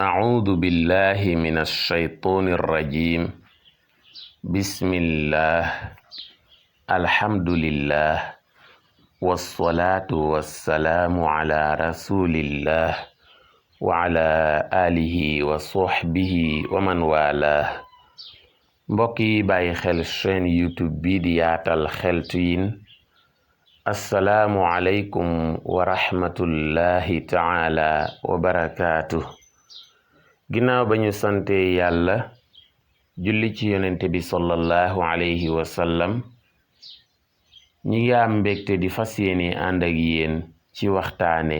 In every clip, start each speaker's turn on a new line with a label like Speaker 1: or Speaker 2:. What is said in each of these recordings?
Speaker 1: أعوذ بالله من الشيطان الرجيم بسم الله الحمد لله والصلاة والسلام على رسول الله وعلى آله وصحبه ومن والاه mbokk yi bàyyi xel chaîne YouTube bi di yaatal xeltu yin assalaamu aleykum wa rahmatullahi taala wa barakaatu. ginnaaw ba ñu sante yàlla julli ci yonente bi sallallahu alayhi wa sallam ñi ngi am mbégte di fas yéene ànd ak yéen ci waxtaane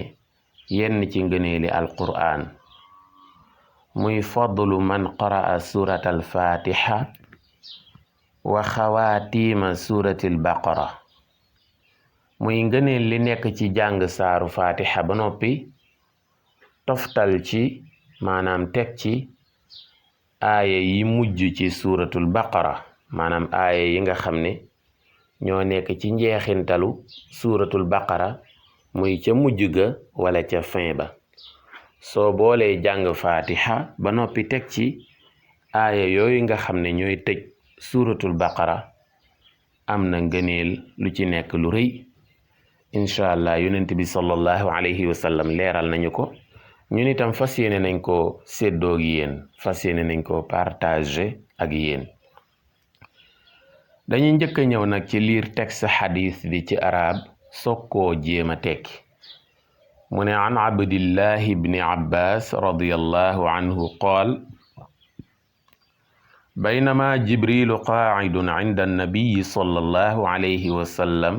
Speaker 1: yenn ci ngëneeli alqur'an muy fadlu man qara'a surat alfatiha wa xawaatiima suratil baqara muy ngëneel li nekk ci jàng saaru fatiha ba noppi toftal ci maanaam teg ci aaya yi mujj ci suratul baqara maanaam aaya yi nga xam ne ñoo nekk ci njeexintalu suratul baqara muy ca mujj ga wala ca fin ba soo boolee jàng fatiha ba noppi teg ci aaya yooyu nga xam ne ñooy tëj suratul baqara am na ngëneel lu ci nekk lu rëy incha allah yonent bi sallallahu alayhi wa sallam leeral nañu ko ñun itam fas yéene nañ ko séddoog yéen fas yéene nañ ko partager ak yéen dañuy njëkk a ñëw nag ci liir texte xadis bi ci arab soog koo jéem a tekki mu ne an abdillahi bni abbas radiyallahu anhu qaal baynama jibrilu qaacidun inda annabiyi sallallahu alayhi wa sallam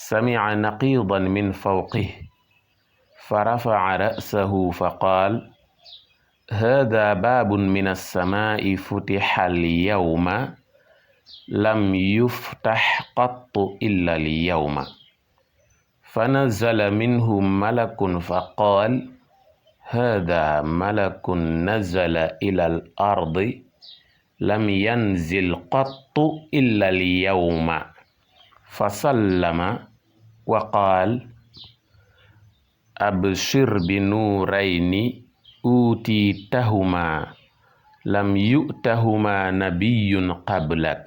Speaker 1: samica naqiidan min fawqih fa rafaca ra'sahu fa qaal haadaa baabun min alsamaai futixa alyawma lam yuftax qattu illa alyawma fa nazala minhu malakun fa qaal haadaa malakun nazala ila al ardi lam yanzil qattu illa alyawma fa sallama wa qaal abshir bi nuurayni uutiitahuma lam yu'tahuma nabiyyun qablak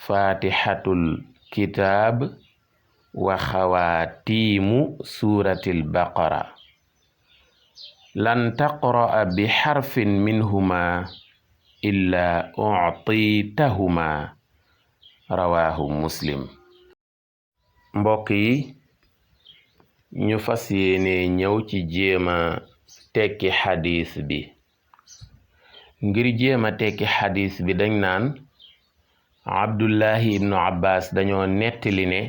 Speaker 1: faatihatul kitaab wa xawaatiimu suuratil baqara lan taqra'a bi xarfin minhuma illa u'tiitahuma rawaahu muslim. mbokk yi ñu fas yéene ñëw ci jéema tekki xadis bi ngir jéema tekki xadis bi dañ naan abdullahi ibnu abbas dañoo nettali ne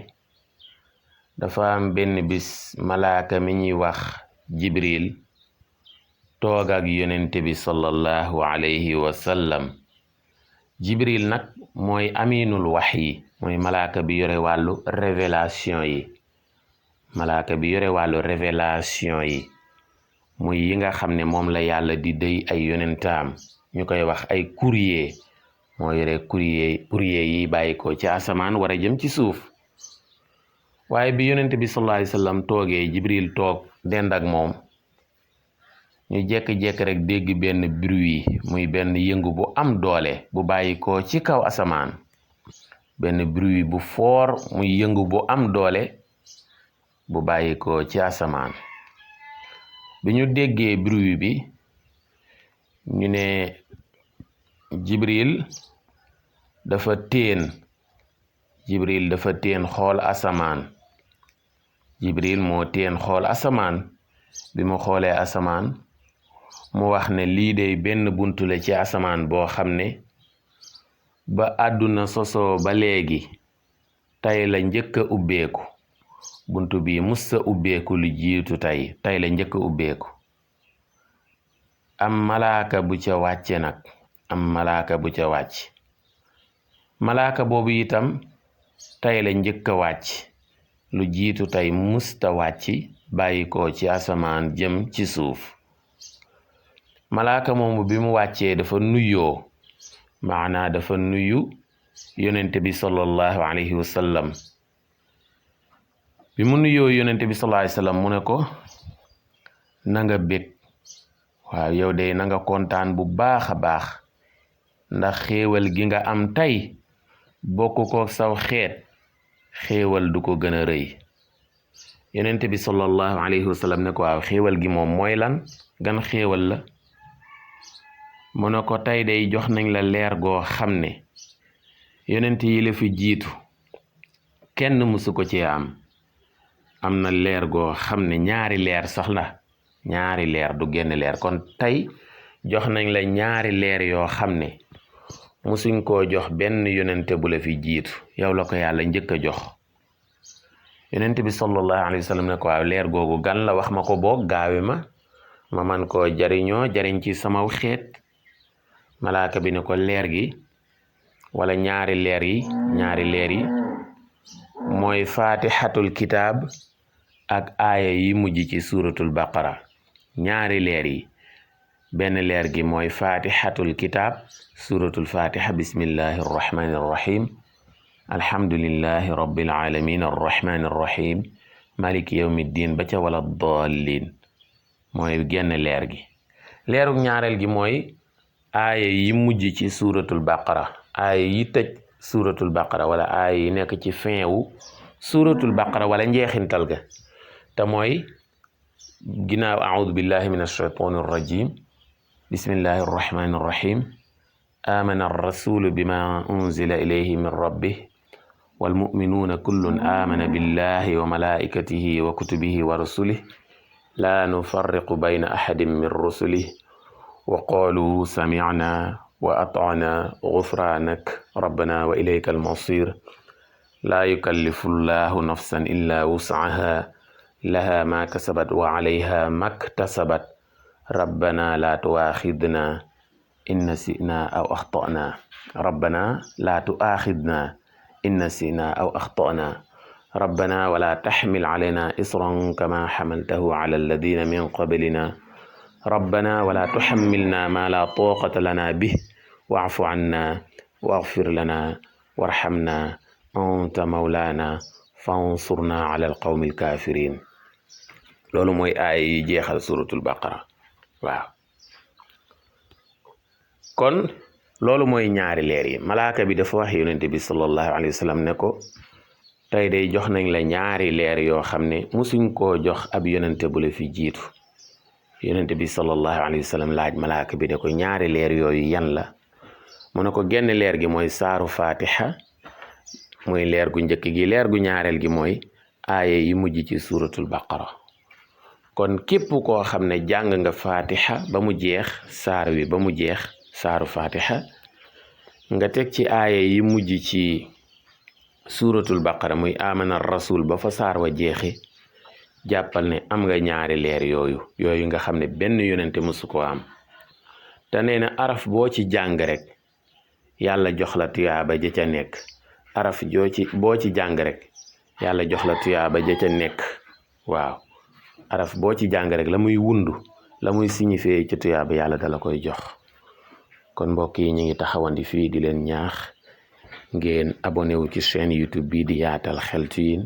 Speaker 1: dafa am benn bis malaaka mi ñuy wax jibril toog ak yonente bi sallallahu alayhi wa sallam jibril nag mooy aminul waxyi mooy malaaka bi yore wàllu révélation yi malaaka bi yore wàllu révélation yi muy yi nga xam ne moom la yàlla di déy ay yonentaam ñu koy wax ay courrier moo yore courrier yi bàyyi ko ci asamaan war a jëm ci suuf waaye bi yonente bi sallallahu alayhi wa sallam toogee jibril toog dend ak moom ñu jekk-jekk rek dégg benn bruit muy benn yëngu bu am doole bu bàyyi ko ci kaw asamaan benn bruit bu foor muy yëngu bu am doole bu bàyyi ko ci asamaan bi ñu déggee bruit bi ñu ne jibril dafa téen xool asamaan jibril moo téen xool asamaan bi mu xoolee asamaan mu wax ne lii de benn buntu la ci asamaan boo xam ne ba àdduna sosoo ba léegi tey la njëkk a ubbeeku buntu bi musta ubbeeku lu jiitu tey la njëkk a ubbeeku am malaaka bu ca wàcce nag malaaka boobu itam tey la njëkk a wàcc lu jiitu tey musta wàcc bàyyi ko ci asamaan jëm ci suuf malaaka moomu bi mu wàccee dafa nuyoo maanaa dafa nuyu yonente bi sallallahu alayhi wa sallam bi mu nuyoo yonente bi sallallahu alayhi wa sallam mu ne ko na nga bég waaw yow de na nga kontaan bu baax a baax ndax xéewal gi nga am tey bokk ko saw xeet xéewal du ko gën a rëy yonent bi sallallahu alayhi wa sallam ne ko waaw xéewal gi moom mooy lan gan xéewal la mu ne ko tey day jox nañ la leer goo xam ne yonent yi la fi jiitu kenn mësu ko ci am na leer goo xam ne ñaari leer sax la ñaari leer du génn leer kon tey jox nañ la ñaari leer yoo xam ne musuñ koo jox benn yonente bu la fi jiitu yow la ko yàlla njëkk a jox yonente bi sallallahu alayhi wa sallam ne ko waaw leer googu gan la wax ma ko boog gaawe ma man koo jariñoo jariñ ci samaw xeet malaaka bi ne ko leer gi wala ñaari leer yi mooy fatihatul kitaab ak aaya yi mujj ci suratul baqara ñaari leer yi benn leer gi mooy fatihatul kitaab suratul fatiha bismillahi arrahmani arrahim alhamdulillahi rabbil alamin arrahmani arrahim maliki yawmiddin ba ca wala dallin mooy genn leer gi leerug ñaareel gi mooy aaya yi mujj ci suratul baqara aaya yi tëj suratul baqara wala aaya yi nekk ci fin wu suratul baqara wala njeexintal ga te mooy ginnaaw a'uudu billahi min ash-shaytaani ar-rajiim bismillahi arrahmani arrahim amana ar-rasulu bima unzila ilayhi min rabbih wal mu'minuuna kullun amana billahi wa malaikatihi wa kutubihi wa rusulihi la nufarriqu bayna ahadin min rusulihi wa qaalu sami'na wa ata'na ghufranak rabbana wa ilayka al-masir la yukallifu llahu nafsan illa wus'aha laha ma kasabat wa alayha maktasabat rabbana la tu'akhidna in nasina aw akhtana rabbana la tu'akhidna in nasina aw akhtana rabbana wala tahmil alayna isran kama hamaltahu ala alladhina min qablina rabbana wala tuhammilna ma la taqata lana bih wa'fu anna waghfir lana warhamna anta mawlana fansurna ala alqawmi alkafirin loolu mooy aaya yi jeexal suratul baqara waaw kon loolu mooy ñaari leer yi malaaka bi dafa wax yonente bi sallallahu alayhi wa sallam ne ko tey day jox nañ la ñaari leer yoo xam ne musuñ koo jox ab yonente bu la fi jiitu yonente bi sallallahu alayhi wa sallam laaj malaaka bi ne ko ñaari leer yooyu yan la mu ne ko genn leer gi mooy saaru fatiha mooy leer gu njëkk gi leer gu ñaareel gi mooy aaya yi mujj ci suratul baqara kon képp koo xam ne jàng nga fatiha ba mu jeex saar wi ba mu jeex saaru fatiha nga teg ci aaya yi mujj ci suratul baqara muy amana rasul ba fa saar wa jeexe jàppal ne am nga ñaari leer yooyu nga xam ne benn yonente mësu ko am te nee na araf boo ci jàng rek yàlla jox la tuyaaba ja ca nekk araf boo ci jàng rek yàlla jox la tuyaaba ja ca nekk waaw araf boo ci jàng rek la muy wundu la muy signifié ci tuyaaba yàlla dala koy jox kon mbokk yi ñu ngi taxawandi fii di leen ñaax ngeen abonné wu ci chaîne YouTube bi di yaatal xeltu yin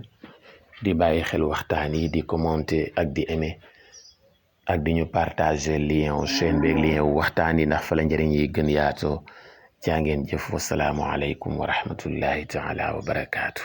Speaker 1: di bàyyi xel waxtaan yi di commenter ak di aimer ak di ñu partager lien wu chaîne beeg lien wu waxtaan yi ndax fa la njëriñ yi gën yaatoo jaa ngeen jëf wasalaamu aleykum wa rahmatullahi taala wa barakaatu